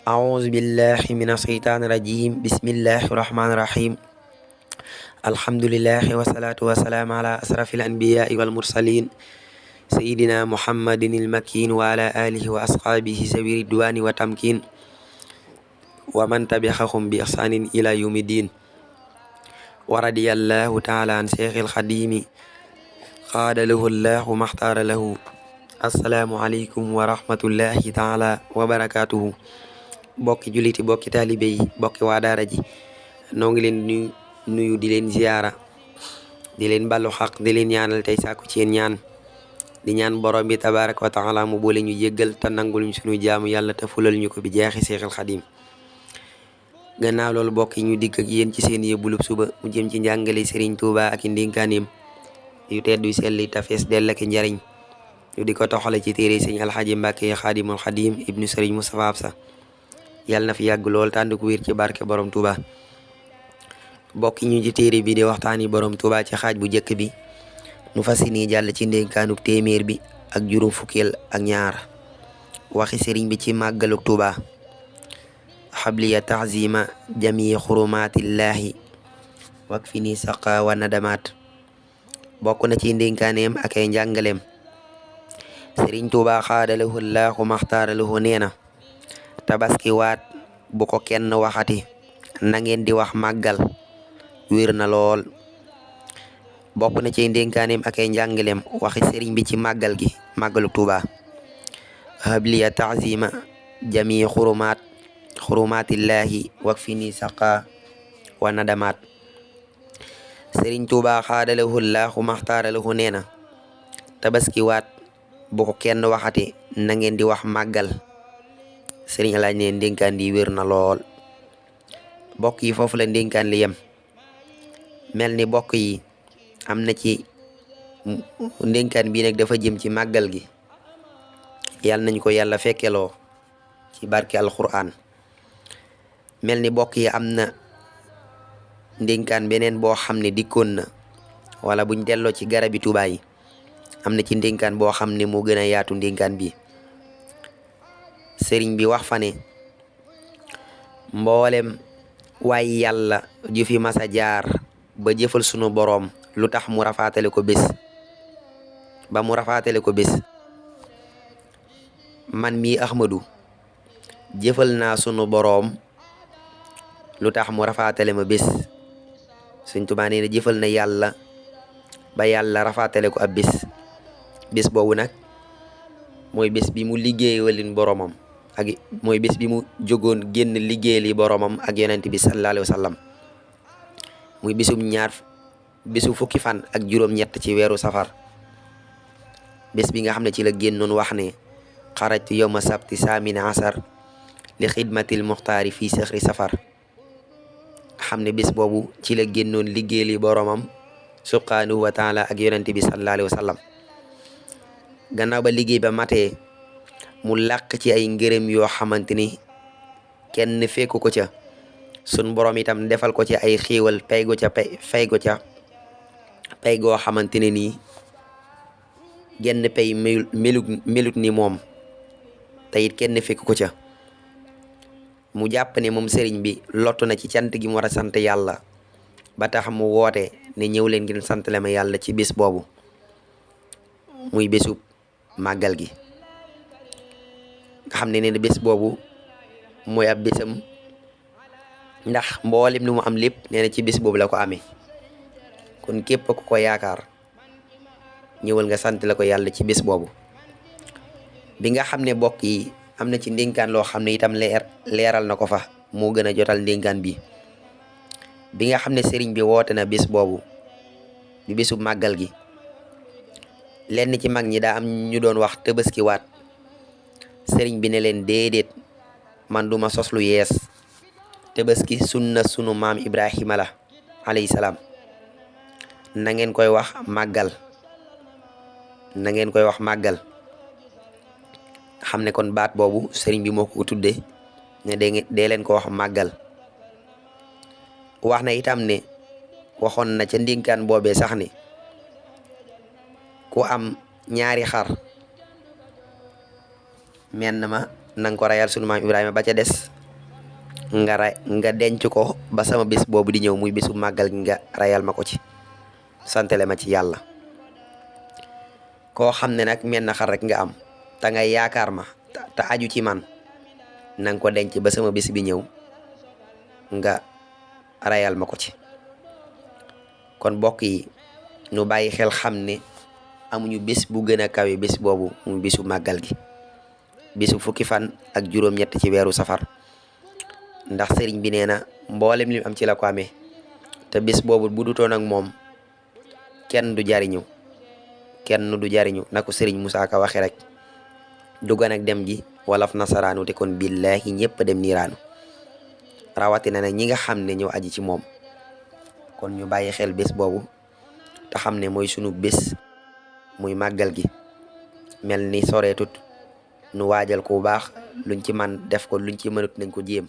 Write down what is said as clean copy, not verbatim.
أعوذ بالله من الشيطان الرجيم بسم الله الرحمن الرحيم الحمد لله والصلاة والسلام على أشرف الأنبياء والمرسلين سيدنا محمد المكين وعلى آله وأصحابه ذوي الرضوان والتمكين ومن تبعهم بإحسان إلى يوم الدين ورضي الله تعالى عن شيخ الخديم قاد له الله ما اختار له السلام عليكم ورحمة الله تعالى وبركاته bokki juliti bokki taalibe yi bokki waa daara ji noo ngi leen di nuyu di leen ziyaara di leen ballu xaq di leen ñaanal tey sàkku ci yéen ñaan di ñaan borom bi tabaraka wa taala mu boole ñu jéggal te nangul ñu sunu jaamu yàlla te fulal ñu ko bi jeexi Seexul Xadim gannaaw loolu bokk yi ñu dikk ak yéen ci seen yóbbulub suba mu jëm ci njàngale Serigne Touba ak i ndénkaaneem yu tedd yu selli te fees dell ak njariñ ñu di ko toxale ci téere Sëriñ Alxaaji Mbàkke Xaadimul Xadim ibnu Serigne Moustapha Absa yàlla na fi yàgg lool tànd ko wér ci barke borom Touba bokk ñu ci téere bi di waxtaani borom Touba ci xaaj bu njëkk bi nu fas yéene jàll ci ndénkaanub téeméer bi ak juróom fukkeel ak ñaar waxi sëriñ bi ci màggaluk Touba xabliya taxzima jamii xurumaatillaahi wak fi ni saqa wa nadamaat bokk na ci ndénkaaneem ak ay njàngaleem sëriñ Touba xaadalahu llaahu maxtaaralahu nee na tabaski waat bu ko kenn waxati na ngeen di wax màggal wér na lool bokk na ci ndénkaaneem ak ay njàngaleem waxi sëriñ bi ci màggal gi màggalu Tuuba habliya taxzima jami xurumaatillaahi wak fi ni saqa wa nadamaat sëriñ Tuuba xaadalahu llaahu maxtaaralahu nee na tabaski waat bu ko kenn waxati na ngeen di wax màggal sëriñ alaaj ne ndénkaan di wér na lool bokk yi foofu la ndénkaan li yem mel ni bokk yi am na ci ndénkaan bii nag dafa jëm ci màggal gi yàlla nañ ko yàlla fekkeloo ci barke alquran mel ni bokk yi am na ndénkaan beneen boo xam ne dikkoon na wala buñ delloo ci garabi Tuubaa yi am na ci ndénkaan boo xam ne moo gën a yaatu ndénkaan bi sëriñ bi wax fa ne mboolem waaye yàlla ju fi masa jaar ba jëfal sunu boroom lu tax mu rafaatale ko bés man mii Ahmadu jëfal naa sunu boroom lu tax mu rafaatale ma bés Sëriñ Tuubaa nee na jëfal na yàlla ba yàlla rafaatale ko ab bés boobu nag mooy bés bi mu liggéeyalin boroomam ak mooy bés bi mu jógoon génn liggéeyali boroomam ak yonent bi sallallahu alayhi wa sallam muy bésu fukki fan ak juróom-ñett ci weeru safar bés bi nga xam ne ci la génnoon wax ne xarajtu yawma sabti saamina asar li xidmatil muxtaari fii sexri safar xam ne bés boobu ci la génnoon liggéeyali boroomam subhanahu wa taala ak yonent bi sallallahu alayhi wa sallam gannaaw ba liggéey ba matee mu làq ci ay ngërëm yoo xamante ni kenn fekku ko ca sun borom itam defal ko ci ay xéewal pay goo xamante ne nii genn pay melut ni moom te it kenn fekku ko ca mu jàpp ne moom sëriñ bi lottu na ci cant gi mu war a sant yàlla ba tax mu woote ne ñëw leen ngeen sant le ma yàlla ci bés boobu muy bésub màggal gi nga xam ne nee na bés boobu mooy ab bésam ndax mboolem lu mu am lépp nee na ci bés boobu la ko amee kon képp ku ko yaakaar ñëwal nga sant la ko yàlla ci bés boobu bi nga xam ne bokk yi am na ci ndénkaan loo xam ne itam leeral na ko fa moo gën a jotal ndénkaan bi nga xam ne sëriñ bi woote na bés boobu di bésub màggal gi lenn ci mag ñi daa am ñu doon wax Tabaski waat sëriñ bi ne leen déedéet man duma sos lu yees Tabaski sunna sunu maam Ibrahima la alayhi salaam na ngeen koy wax màggal xam ne kon baat boobu sëriñ bi moo ko tudde ne dee leen ko wax màggal wax na itam ne waxoon na ca ndénkaan boobee sax ne ku am ñaari xar menn ma nanga ko rayal sunu maam Ibrahima ba ca des nga denc ko ba sama bés boobu di ñëw muy bésu màggal gi nga rayal ma ko ci santale ma ci yàlla. koo xam ne nag menn xar rek nga am te nga yaakaar ma te aju ci man nanga ko denc ba sama bés bi ñëw nga rayal ma ko ci. kon mbokk yi nu bàyyi xel xam ne amuñu bés bu gën a kawe bés boobu muy bésu màggal gi, bésu fukki fan ak juróom-ñett ci weeru safar. ndax sëriñ bi nee na mboolem lim am ci la ko amee te bés boobu bu dutoon ak moom kenn du jariñu na ko sëriñ Musaa Ka waxe rek du gan ak dem gi walaf nasaraanu te kon billaahi ñëpp dem niiraanu. rawatina nag ñi nga xam ne ñoo aji ci moom. kon ñu bàyyi xel bés boobu te xam ne mooy sunu bés muy màggal gi mel ni soreetut nu waajal ko bu baax luñ ci man def ko luñ ci mënut nañ ko jéem.